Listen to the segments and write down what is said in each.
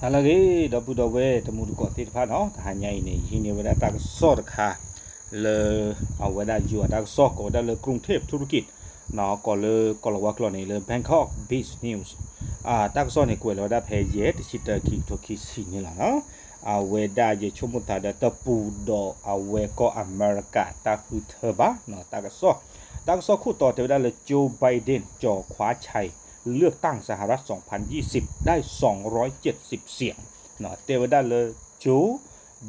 ဟါလၢအဂ့ၤ ဒီပုၢ်ဒီဝဲၢ်တံၤသကိးသ့ၣ်တဖၣ်နီၤ, တဟါညါအံၤန့ၣ် ယဟံးန့ၢ်ဝဲဒၣ်တၢ်ကစီၣ်တခါ လၢ အဝဲဒၣ်ယိၤအတၢ်ကစီၣ် ကိးဝဲဒၣ်လၢ ကရုၣ်ထ့ၣ်ထူရကံး ကိးလၢကီၢ်လီၤဝါကျိာ်န့ၣ်လၢ Bangkok Biz News တၢ်ကစီၣ်န့ၣ် ကွဲးလီၤဝဲဒၣ်ဖဲယဲၢ် တဆံတၢ ခံကထိခံဆံန့ၣ်လီၤ. အဝဲဒၣ်ယဆိကမိၣ်သးဒီးတပူၤဒီးအဝဲကီၢ်အမဲရကၤတၢ်ဃုထၢဘၣ် တၢ်ကစီၣ်, တၢ်ကစီၣ်ခိၣ်တီတဲဝဲဒၣ်လၢ Joe Biden จ่อคว้าชัย เลือกตั้งสหรัฐ สองพันยี่สิบ ได้ สองร้อยเจ็ดสิบเสียง တဲဝဲဒၣ်လၢ Joe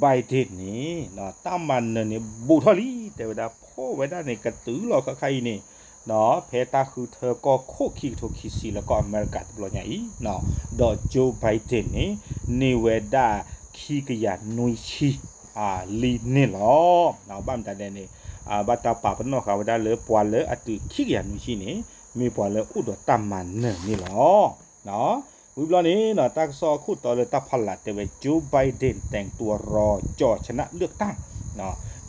Biden န့ၣ် တၢ်မၤနၢၤန့ၣ် ဘူးထီၣ်လံ တဲဝဲဒၣ် ဖီၣ်ဝဲဒၣ်န့ၣ် ကတုၤလီၤခါခါအံၤန့ၣ် ဖဲတၢ်ဃုထၢကီၢ်ခိၣ်ခံကထိခံဆံလၢကီၢ်အမဲရကၤတဘျီညါအံၤ ဒီး Joe Biden န့ၣ် န့ၢ်ဝဲဒၣ်ခံကယၤနွံဆံ လံန့ၣ်လီၤ. ဘၣ်မတၤဒဲးန့ၣ် ဘၣ်တၢ်ပာ်ပနီၣ်ဃာ်ဝဲဒၣ်လၢပှၤလၢအတုၤခံကယၤနွံဆံန့ၣ် မ့ၢ်ပှၤလၢအိၣ်ဒီးတၢ်မၤနၢၤန့ၣ်လီၤ. ဝံၤဘျီန့ၣ် တၢ်ကစီၣ်အခိၣ်တီလၢတၢ်ဖီလာ်တဲဝဲ Joe Biden แต่งตัวรอจ่อชนะเลือกตั้ง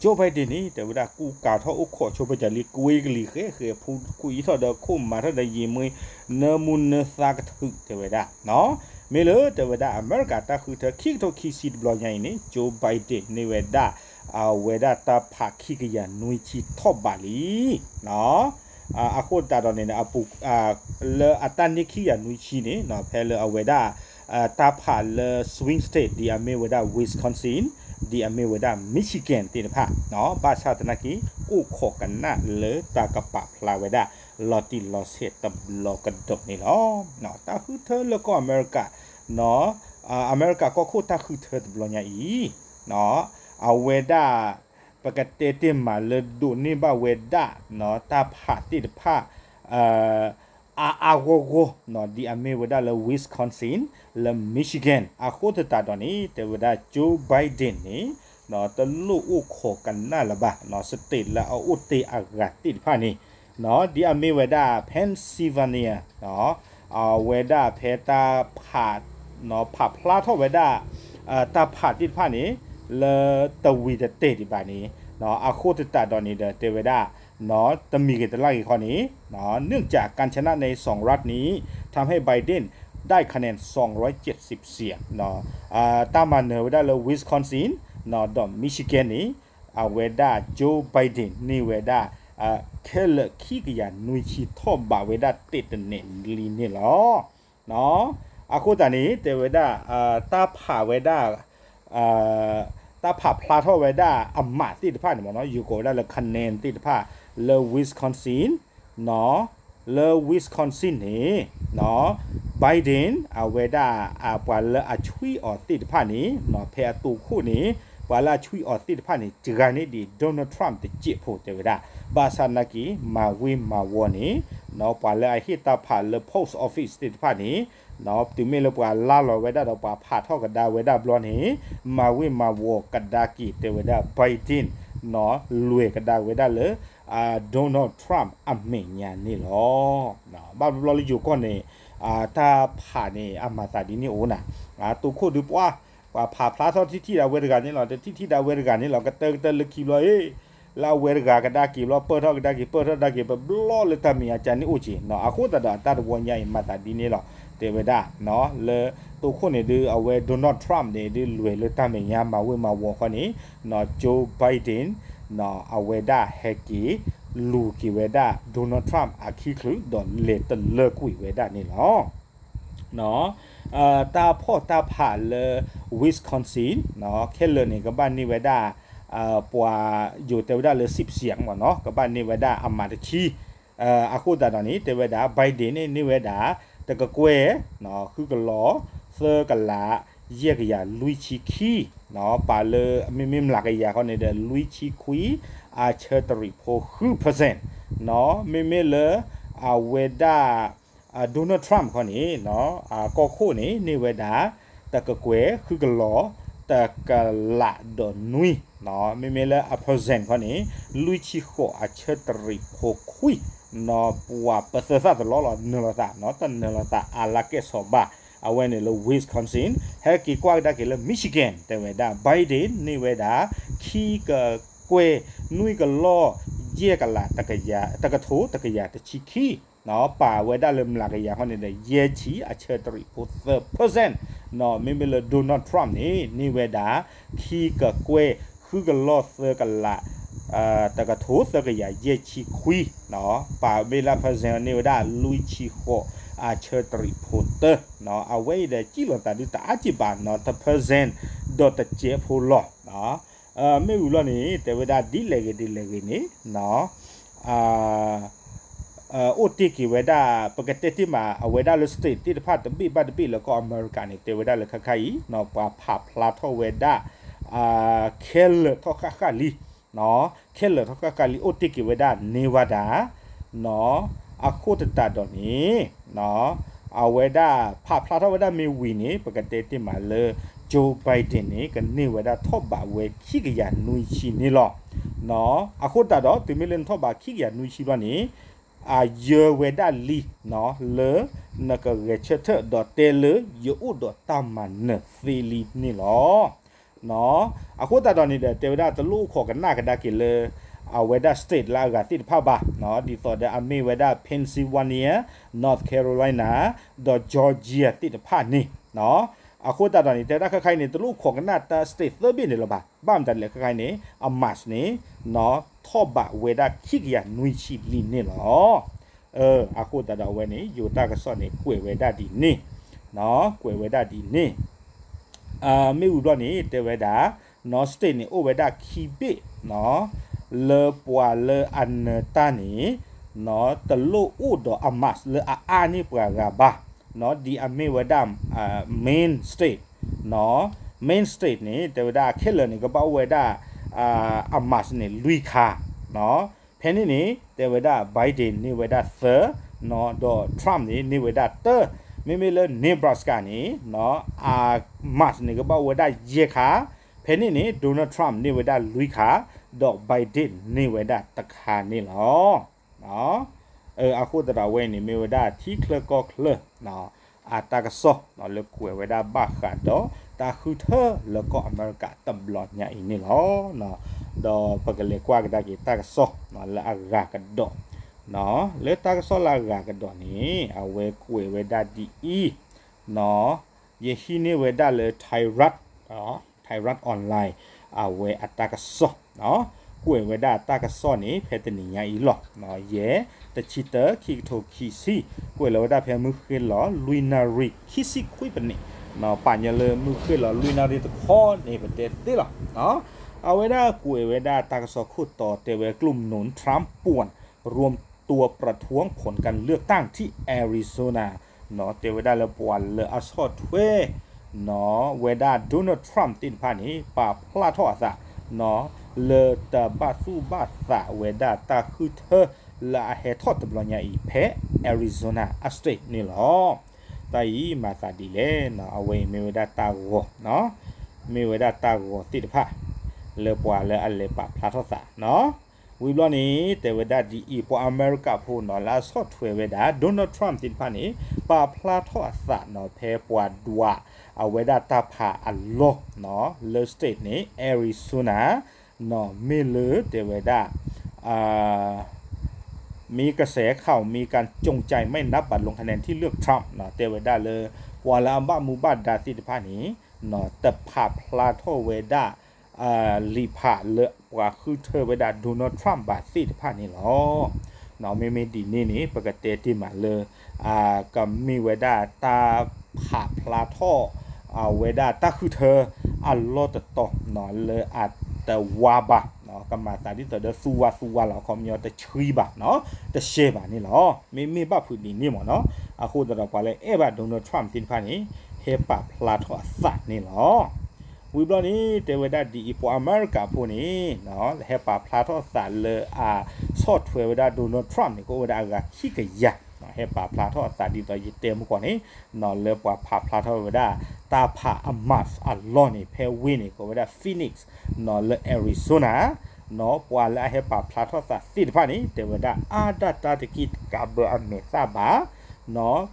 Joe Biden န့ၣ် တဲဝဲဒၣ်ကူကၤထီၣ်အိၣ်ခိးဆိပကလံၤ ကွ့ကလံၤဃဲဃဲ ဖူကွံာ်ထီၣ်ဒီးခိၣ်မၤထီၣ်ဒီးယံာ်မှံ နၢမူနၢသါကထုးတဲဝဲဒၣ် မ့ၢ်လၢတဲဝဲဒၣ် အမဲရကၤတၢ်ဃုထၢခံကထိခံဆံတဘျီညါအံၤန့ၣ် Joe Biden န့ၢ်ဝဲဒၣ် အဝဲဒၣ်တၢ်ဖးခံကယၤနွံဆံထီၣ်ဘးလံ. အဃိသတးဒီးန့ၣ် လၢအတၢ်န့ၢ်ခံကယၤနွံဆံန့ၣ် ဖဲလၢအဝဲဒၣ် တၢ်ဖးလၢ swing state ဒ်အမ့ၢ်ဝဲဒၣ် Wisconsin ဒ်အမ့ၢ်ဝဲဒၣ် Michigan သ့ၣ်တဖၣ် ဘၣ်ဆၣ်သနာ်က့ အိၣ်ခိးကနၣ်လၢတၢ်ကပာ်ဖျါဝဲဒၣ် လီၤတံၢ်လီၤဆဲးတဘျီကဒီးန့ၣ်လီၤ. တၢ်ဃုထၢလၢကီၢ်အမဲရကၤ အမဲရကၤကီၢ်ခိၣ်တၢ်ဃုထၢတဘျီညါအံၤ အဝဲဒၣ် ပကတဲတ့ၢ်မးလၢဒိးန့ၢ်ဘၣ်ဝဲဒၣ် တၢ်ဖးသ့ၣ်တဖၣ် အါအါဂီၢ်ဂီၢ် ဒ်အမ့ၢ်ဝဲဒၣ်လၢ Wisconsin လၢ Michigan အဃိသတးဒီးန့ၣ် တဲဝဲဒၣ် Joe Biden န့ၣ် တလိၣ်အိၣ်ခိးကနၣ်လၢၤဘၣ် state လၢအအိၣ်တ့ၢ်အဂၤသ့ၣ်တဖၣ်န့ၣ် ဒ်အမ့ၢ်ဝဲဒၣ် Pennsylvania အဝဲဒၣ်ဖဲတၢ်ဖး ဖးဖျါထီၣ်ဝဲဒၣ် တၢ်ဖးသ့ၣ်တဖၣ်န့ၣ် လၢတဝံၤတတဲာ်ဒံးဘၣ်န့ၣ် အဃိသတးဒီးန့ၣ်ဒီးတဲဝဲဒၣ် တမံၤဂ့ၤတလၢ်ဂ့ၤခီန့ၣ် เนื่องจากการชนะในสองรัฐนี้ ทำให้ Biden ได้คะแนน สองร้อยเจ็ดสิบเสียง တၢ်မၤနၢၤဝဲဒၣ်လၢ Wisconsin ဒီး Michigan န့ၣ် အဝဲဒၣ် Joe Biden န့ၢ်ဝဲဒၣ် ခဲလၢာ်ခံကယၤနွံဆံထီၣ်ဘးဝဲဒၣ်တ့ၢ်တန့ၢ်လံန့ၣ်လီၤ. အဃိသတးန့ၣ် တဲဝဲဒၣ် တၢ်ဖးဝဲဒၣ် တၢ်ဖးဖျါထီၣ်ဝဲဒၣ်အမးသ့ၣ်တဖၣ်န့ၣ်မ့ၢ်နီၤ ယိၤကိးဝဲဒၣ်လၢ คะแนน သ့ၣ်တဖၣ် လၢ Wisconsin လၢ Wisconsin န့ၣ် Biden အဝဲဒၣ် ပှၤလၢအဆွံအီၤသ့ၣ်တဖၣ်န့ၣ် ဖဲအတိာ်ခိၣ်န့ၣ် ပှၤလၢအဆွံအီၤသ့ၣ်တဖၣ်န့ၣ် တဂၤန့ၣ်ဒံး Donald Trump တစဲးဖိတဲဝဲဒၣ် ဘၣ်ဆၣ်သနာ်က့ မၤဝ့ၤမၤဝီၤန့ၣ် ပှၤလၢအဟ့ၣ်တၢ်ဖးလၢ post office သ့ၣ်တဖၣ်န့ၣ် တုၤမ့ၢ်လၢပှၤလါလီၤဝဲဒၣ်ဒီးပှၤဖးထီၣ်ကဒါဝဲဒၣ်ဘျီန့ၣ် မၤဝ့ၤမၤဝီၤကဒါက့ၤတဲဝဲဒၣ် Biden လွဲၢ်ကဒါဝဲဒၣ်လၢ Donald Trump အမဲာ်ညါန့ၣ်လီၤ. ဘၣ်ဘျီလၢယိၤကီၢ်န့ၣ် တၢ်ဖးန့ၣ် အမၤသးဒ်န့ၣ်အိၣ်နၤ တိာ်ခိၣ်ဒုးပှၢ် ပှၤဖးဖျါထီၣ်ထံၣ်ထံၣ်ဒၣ်ဝဲတဂၤန့ၣ်လီၤ တထံၣ်ထံၣ်ဒၣ်ဝဲတဂၤန့ၣ်လီၤ ကတၢၢ်ကတၢၢ်လၢခံဘျီ လၢအဝဲတဂၤကဒါက့ၤဘျီ ပၢၢ်ထီၣ်ကဒါက့ၤ ပၢၢ်ထီၣ်ဒါက့ၤ ပဘျီလၢတၢ်မဲာ်ညါကန့ၣ်အိၣ်က့ၤ အဃိသတးဒီးတၢ်တဝီညါအံၤမၤသးဒ်န့ၣ်လီၤ တဲဝဲဒၣ် လၢတိာ်ခိၣ်န့ၣ်ဒုး အဝဲ Donald Trump န့ၣ်ဒုးလွဲၢ်လၢတၢ်မဲာ်ညါမၤဝ့ၤမၤဝီၤဃီန့ၣ် Joe Biden အဝဲဒၣ်ဟဲက့ၤ လူၤက့ၤဝဲဒၣ် Donald Trump အခံချုး ဒီးလဲၤတလၢကွံာ်ဝဲဒၣ်န့ၣ်လီၤ. တၢ်ဖီၣ်တၢ်ဖးလၢ Wisconsin ခဲလၢာ်န့ၣ် ကဘၣ်န့ၢ်ဝဲဒၣ် ပှၤယိၤတဲဝဲဒၣ်လၢ စံးပစံး မ့ၢ်နီၤ ကဘၣ်န့ၢ်ဝဲဒၣ်အမးတဆံ အဃိသတးဒီးန့ၣ် တဲဝဲဒၣ် Biden န့ၣ် န့ၢ်ဝဲဒၣ် တကကွဲၢ် ဃုကလီၤ သၢကလး ယဲၢ်ကယၤလွံၢ်ဆံခံ ပာ်လၢ မ့မ့ၢ်မျးကယၤဃီန့ၣ်ဒီး လွံၢ်ဆံခွံ အဆၢတရံးဖိဃု percent မ့မ့ၢ်လၢ အဝဲဒၣ် Donald Trump ခီန့ၣ် ကီၢ်ခိၣ်န့ၣ် န့ၢ်ဝဲဒၣ် တကကွဲၢ် ဃုကလီၤ တကလးဒီးနွံ မ့မ့ၢ်လၢအ percent ခီန့ၣ် လွံၢ်ဆံဃိး အဆၢတရံးဖိခွံ ပှၤပသၢသၣ်တလီၢ်လီၤ နၢၤလိာ်သး တနၢၤလိာ်သးအါလၢကဲၣ်ဆိးဘၣ် အဝဲန့ၣ်လၢ Wisconsin ဟဲက့ၤကွၢ်ကဒါက့ၤလၢ Michigan တဲဝဲဒၣ် Biden န့ၢ်ဝဲဒၣ် ခံကကွဲၢ် နွံကလီၢ် ယဲၢ်ကလး တကထိ တကယၤတဆံခံ ပာ်ဝဲဒၣ်လၢမျးကယၤခီန့ၣ်ဒီး ယဲၢ်ဆံ အဆၢတရံးဖိသၢ percent မ့မ့ၢ်လၢ Donald Trump န့ၣ် န့ၢ်ဝဲဒၣ် ခံကကွဲၢ် ဃုကလီၢ်သၢကလး တကထိသၢကယၤယဲၢ်ဆံခွံ, ပာ်မ့ၢ်လၢ percent န့ၢ်ဝဲဒၣ်လွံၢ်ဆံဃိး အဆၢတရံးဖိတၢ, အဝဲအံၤဒီးစံၣ်လီၤသးဒုတအါကံၢ်ဘၣ်နီၤ တ percent ဒီးတစဲးဖိလီၤ. မ့ၢ်ဝံၤလီၤန့ၣ် တဲဝဲဒၣ်ဒ်လဲၣ်ဂ့ၤဒ်လဲၣ်ဂ့ၤန့ၣ် အိၣ်တ့ၢ်က့ၤဝဲဒၣ် ပကတဲတ့ၢ်မး အဝဲဒၣ်လၢ state သ့ၣ်တဖၣ်တဘ့ၣ်ဘၣ်တဘ့ၣ်လၢကီၢ်အမဲရကၤန့ၣ် တဲဝဲဒၣ်လၢခဲခါအံၤ ပှၤဖးဖျါထီၣ်ဝဲဒၣ် ခဲလၢာ်ထီၣ်ဃၣ်ဃၣ်လံ, ခဲလၢာ်ထီၣ်ဃၣ်ဃၣ်လံ အိၣ်တ့ၢ်က့ၤဝဲဒၣ် Nevada အဃိသတးဒီးန့ၣ် အဝဲဒၣ်ဖးဖျါထီၣ်ဝဲဒၣ်မ့ၢ်ဝံၤန့ၣ် ပကတဲတ့ၢ်မးလၢ Joe Biden န့ၣ် ကန့ၢ်ဝဲဒၣ်ထီၣ်ဘးဝဲခံကယၤနွံဆံန့ၣ်လီၤ. အဃိသတးဒီး တုၤမ့ၢ်လၢနထီၣ်ဘးခံကယၤနွံဆံဘျီန့ၣ် အယၢဝဲဒၣ်လံ လၢနကဂဲၤဆၢထၢၣ်ဒီးတဲလၢယအိၣ်ဒီးတၢ်မၤနၢၤသ့လံန့ၣ်လီၤ. အဃိသတးဒီးန့ၣ်ဒီး တဲဝဲဒၣ်တလိၣ်အိၣ်ခိးကနၣ်ကဒါက့ၤလၢ အဝဲဒၣ် state လၢအဂၤသ့ၣ်တဖၣ်ဘၣ်, ဒ်သိးဒီးအမ့ၢ်ဝဲဒၣ် Pennsylvania, North Carolina ဒီး Georgia သ့ၣ်တဖၣ်န့ၣ်, အဃိသတးဒီးန့ၣ် တဲဝဲဒၣ်ခဲခါအံၤန့ၣ် တလိၣ်အိၣ်ခိးကနၣ်တၢ် state သၢဘ့ၣ်န့ၣ်လၢၤဘၣ်. ဘၣ်မတၤလဲၣ်ခဲခါအံၤန့ၣ် အ mask န့ၣ် ထီၣ်ဘးဝဲဒၣ်ခံကယၤနွံဆံလံန့ၣ်လီၤ. အဃိသတးဒီးအဝဲန့ၣ် ယိၤတၢ်ကစီၣ်န့ၣ် ကွဲးဝဲဒၣ်ဒ်န့ၣ်, ကွဲးဝဲဒၣ်ဒ်န့ၣ် မ့ၢ်ဝံၤဘျီန့ၣ် တဲဝဲဒၣ် နီၢ် state န့ၣ် အိၣ်ဝဲဒၣ်ခံဘ့ၣ် လၢပှၤလၢအနၢၤတၢ်န့ၣ် တလိၣ်အိၣ်ဒီးအ mask လၢအအါန့ၢ်ပှၤဂၤဘၣ်, ဒ်အမ့ၢ်ဝဲဒၣ် Maine state, Maine state န့ၣ် တဲဝဲဒၣ်ခဲလၢာ်န့ၣ် ကဘၣ်အိၣ်ဝဲဒၣ် အ mask န့ၣ် လွံၢ်ခါ, ဖဲန့ၣ်န့ၣ် တဲဝဲဒၣ် Biden န့ၢ်ဝဲဒၣ်သၢ, ဒီး Trump န့ၣ် န့ၢ်ဝဲဒၣ်တၢ, မ့မ့ၢ်လၢ Nebraska န့ၣ် အ mask န့ၣ် ကဘၣ်အိၣ်ဝဲဒၣ်ယဲၢ်ခါ, ဖဲန့ၣ်န့ၣ် Donald Trump န့ၢ်ဝဲဒၣ်လွံၢ်ခါ, ဒီး Biden န့ၢ်ဝဲဒၣ်တခါန့ၣ်လီၤ. အဃိသတးဒီးအဝဲန့ၣ် မ့ၢ်ဝဲဒၣ်ထံချၢကီၢ်ချၢ အတၢ်ကစီၣ်လၢကွဲးဝဲဒၣ်ဘၣ်ဃးဒီးတၢ်ဃုထၢလၢကီၢ်အမဲရကၤတဘျီညါအံၤန့ၣ်လီၤ. ဒီးပကလဲၤကွၢ်ကဒါက့ၤတၢ်ကစီၣ်လၢအဂၤကဒီး, လၢတၢ်ကစီၣ်လၢအဂၤကဒီးန့ၣ် အဝဲကွဲးဝဲဒၣ်ဒ်အံၤ, ယဟံးန့ၢ်ဝဲဒၣ်လၢ Thai Rat, Thai Rat Online အဝဲအတၢ်ကစီၣ်, ကွဲးဝဲဒၣ်တၢ်ကစီၣ်န့ၣ် ဖဲတနံၤညါအံၤလီၤ. ယဲၢ် တဆံတၢ ခံကထိခံဆံ, ကွဲးလီၤဝဲဒၣ်ဖဲမုၢ်ဃ့ၢ်လီၤ လွံၢ်နၣ်ရံၣ် ခံဆံခွံပနံး, ပာ်ညီလၢမုၢ်ဃ့ၢ်လီၤ လွံၢ်နၣ်ရံၣ်တခီန့ၣ် ပတဲသ့လီၤ. အဝဲဒၣ်ကွဲးဝဲဒၣ်တၢ်ကစီၣ်ခိၣ်တီတဲဝဲ กลุ่มหนุน Trump ป่วน รวมตัวประท้วงผลการเลือกตั้งที่ Arizona တဲဝဲဒၣ်လၢပှၤလၢအဆီၣ်ထွဲ ဝဲဒၣ် Donald Trump သ့ၣ်တဖၣ်န့ၣ် ပာ်ဖျါထီၣ်အသး လၢတဘၣ်သူၣ်ဘၣ်သးဝဲဒၣ်တၢ်ဃုထၢလၢအဟဲထီၣ်တဘျီညါအံၤ ဖဲ Arizona အ state န့ၣ်လီၤ. တၢ်အံၤမၤသးဒ်လဲၣ်, အဝဲအံၤမ့ၢ်ဝဲဒၣ်တၢ်ဂီၤ, မ့ၢ်ဝဲဒၣ်တၢ်ဂီၤသ့ၣ်တဖၣ် လၢပှၤလၢအလဲၤပာ်ဖျါထီၣ်သး ဝံၤဘျီန့ၣ် တဲဝဲဒၣ်ဒ်အံၤ ပှၤအမဲရကၤဖိနီၤ လၢအဆီၣ်ထွဲဝဲဒၣ် Donald Trump သ့ၣ်တဖၣ်န့ၣ် ပာ်ဖျါထီၣ်အသးနီၤ ဖဲပှၤဒွးအဝဲဒၣ်တၢ်ဖးအလီၢ် လၢ state န့ၣ် Arizona နီၤ မ့ၢ်လၢတဲဝဲဒၣ် มีกระแสข่าวมีการจงใจไม่นับบัตรลงคะแนนที่เลือก Trump နီၤ တဲဝဲဒၣ်လၢ ပှၤလၢအဘၣ်မူဘၣ်ဒါသ့ၣ်တဖၣ်န့ၣ် တဖးဖျါထီၣ်ဝဲဒၣ် လံာ်ဖးလၢပှၤဃုထၢဝဲဒၣ် Donald Trump ဘၣ်သ့ၣ်တဖၣ်န့ၣ်လီၤ. မ့မ့ၢ်ဒ်န့ၣ်န့ၣ် ပကတဲတ့ၢ်မးလၢ ကမ့ၢ်ဝဲဒၣ်တၢ်ဖးဖျါထီၣ် အဝဲဒၣ်တၢ်ဃုထၢအလီၢ်တတီၤ လၢအတဝါဘၣ်, ကမၤသးဒ်သိးဒီးသူဝါသူဝါလီၤ အခီပညီတဆှံဘၣ်, တရှဲဘၣ်န့ၣ်လီၤ. မ့မ့ၢ်ဘၣ်ဖုးဒ်န့ၣ်မ့ၢ်နီၤ, အဃိသတးဒီးပှၤလၢအဲၣ်ဘၣ် Donald Trump သ့ၣ်တဖၣ်န့ၣ် ဟဲပာ်ဖျါထီၣ်အသးန့ၣ်လီၤ. ဝံၤဘျီန့ၣ် တဲဝဲဒၣ်ဒ်အံၤ ပှၤအမဲရကၤဖိန့ၣ် ဟဲပာ်ဖျါထီၣ်အသးလၢအဆီၣ်ထွဲဝဲဒၣ် Donald Trump န့ၣ် ကအိၣ်ဝဲဒၣ်အဂၤခံကယၤ, ဟဲပာ်ဖျါထီၣ်အသးဒ်သိးယတဲမုၢ်ကီၢ်န့ၣ် လၢပှၤဖးဖျါထီၣ်ဝဲဒၣ် တၢ်ဖးအ mask အလီၢ်န့ၣ် ဖဲဝ့ၢ်န့ၣ် ကိးဝဲဒၣ် Phoenix လၢ Arizona ပှၤလၢအဟဲပာ်ဖျါထီၣ်သးသ့ၣ်တဖၣ်န့ၣ် တဲဝဲဒၣ်အါဒၣ်တၢ်တက့ၢ်တကးဘၢအမဲာ်သၣ်ဘၣ်,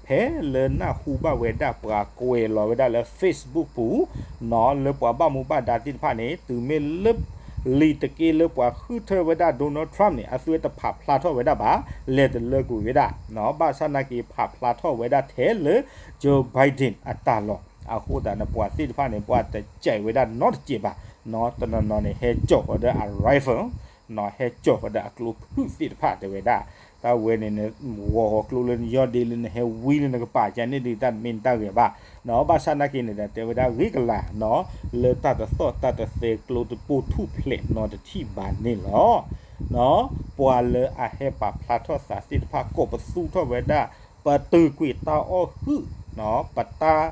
ဖဲလၢနၢ်ဟူဘၣ်ဝဲဒၣ်ပှၤကွဲးလီၤဝဲဒၣ်လၢ Facebook ပူၤ လၢပှၤဘၣ်မူဘၣ်ဒါသ့ၣ်တဖၣ်န့ၣ် တုၤမ့ၢ်လၢ လံာ်တက့ၢ်လၢပှၤဃုထၢဝဲဒၣ် Donald Trump န့ၣ် အသုဝဲတဖးဖျါထီၣ်ဝဲဒၣ်ဘၣ်, လဲၤတလၢကွံာ်ဝဲဒၣ်, ဘၣ်ဆၣ်နာ်က့ၤဖးဖျါထီၣ်ဝဲဒၣ်ထဲလၢ Joe Biden အတၢ်လီၢ် အဃိသတးန့ၣ် ပှၤသ့ၣ်တဖၣ်န့ၣ် ပှၤတစဲးဝဲဒၣ်နီတစဲးဘၣ်, တနီၤနီၤန့ၣ် ဟဲစိာ်ဃီၤဒီးအ rifle, ဟဲစိာ်ဃီၤဒီးအကျိဖုၣ်သ့ၣ်တဖၣ်တဲဝဲဒၣ်, တၢ်ဝဲန့ၣ် ဂီၤဃီၤကျိလၢနယီၢ်ဒ့လၢနဟဲဝံလၢနကပာ်ကဲန့ၣ်ဒုး တၢ်တမ့ၢ်တၢ်ဂ့ၤဘၣ်, ဘၣ်ဆၣ်နာ်က့န့ၣ်ဒီး တဲဝဲဒၣ်ဂ့ၤကလၤနီၤ လၢတၢ်တသီၣ်တၢ်တသဲကျိတပိာ်ထူၣ်ဖျဲးနီတထံၣ်ဘၣ်န့ၣ်လီၤ. ပှၤလၢအဟဲပာ်ဖျါထီၣ်သးသ့ၣ်တဖၣ် ကိးပသူထီၣ်ဝဲဒၣ် ပတုာ်ကွံာ်တၢ်အီၣ်ဟုၣ်, ပတၢ်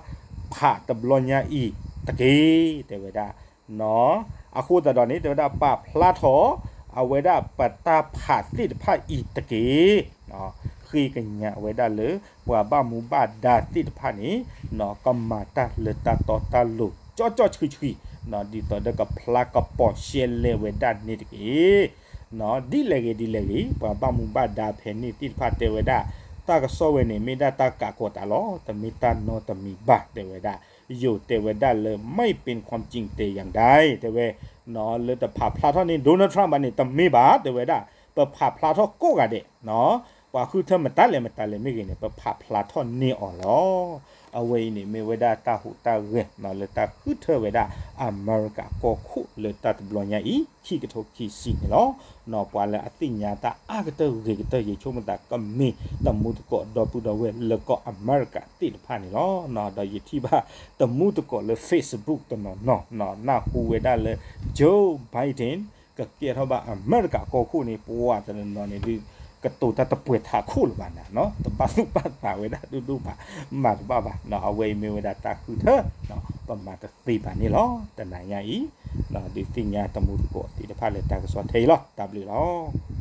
ဖးတဘျီညါအံၤတက့ၢ် တဲဝဲဒၣ်. အဃိသတးဒီးန့ၣ် တဲဝဲဒၣ်ပာ်ဖျါထီၣ် အဝဲဒၣ်ပတၢ်ဖးသ့ၣ်တဖၣ်အံၤတက့ၢ်. ဃ့ကညးဝဲဒၣ်လၢ ပှၤဘၣ်မူဘၣ်ဒါသ့ၣ်တဖၣ်န့ၣ် ကမၤတၢ်လၢတၢ်တီတၢ်လိၤ ကၠီကၠီဆှံဆှံ ဒ်သိးဒီးကဖျါကပီၤရှဲလဲဝဲဒၣ်န့ၣ်တက့ၢ်. ဒ်လဲၣ်ဂ့ၤဒ်လဲၣ်ဂ့ၤ ပှၤဘၣ်မူဘၣ်ဒါဖဲန့ၣ်သ့ၣ်တဖၣ်တဲဝဲဒၣ် တၢ်ကစီၣ်ဝဲန့ၣ် မ့ၢ်ဒၣ်တၢ်ကးကီၤတၢ်လီၤ, တမ့ၢ်တၢ်နီတမံၤဘၣ် တဲဝဲဒၣ်. ယိၤတဲဝဲဒၣ်လၢ ไม่เป็นความจริงแต่อย่างใด တဲဝဲ လၢတဖးဖျါထီၣ်န့ၢ် Donald Trump ဘၣ်န့ၣ် တမ့ၢ်ဘၣ် တဲဝဲဒၣ်, ပဖးဖျါထီၣ်ကိးဂၤဒဲး ပှၤဃုထၢမတၤလဲၣ်မတၤလဲၣ်မ့ၢ်ဂ့ၤန့ၣ် ပဖးဖျါထီၣ်န့ၢ်အီၤလီၤ. အဝဲအံၤန့ၣ်မ့ၢ်ဝဲဒၣ်တၢ်ဟူးတၢ်ဂဲၤ လၢတၢ်ဃုထၢဝဲဒၣ်အမဲရကၤကီၢ်ခိၣ်လၢတၢ်တဘျီညါအံၤ ခံကထိခံဆံန့ၣ်လီၤ. ပှၤလၢအသ့ၣ်ညါတၢ်အါကတၢၢ်ဂ့ၤကတၢၢ် ယဆိကမိၣ်သးကမ့ၢ်တမူတကိးဒီပုၢ်ဒီဝဲၢ်လၢကီၢ်အမဲရကၤသ့ၣ်တဖၣ်န့ၣ်လီၤ. ဒီးယထံၣ်ဘၣ်တမူတကိးလၢ Facebook တနီၤနီၤ နၢ်ဟူဝဲဒၣ်လၢ Joe Biden ကကဲထီၣ်ဘၣ်အမဲရကၤကီၢ်ခိၣ်န့ၣ် ပှၤတနီၤနီၤန့ၣ်ဒုး ကတိၤတၢ်တပှဲၤထးခိၣ်လၢၤဘၣ်နၤ တဘၣ်သူၣ်ဘၣ်သးဝဲဒၣ်ဒိၣ်ဒိၣ်ဘၣ် မၤတဘၣ်ဘၣ်. အဝဲအံၤမ့ၢ်ဝဲဒၣ်တၢ်ဃုထၢ ပမၤတသ့ဘၣ်န့ၣ်လီၤ. တနၤညါအံၤ ဒုးသ့ၣ်ညါတမူတကိးသ့ၣ်တဖၣ်လၢတၢ်ကစီၣ်ထဲအံၤလီၤ. တၢ်ဘျုးလီၤ.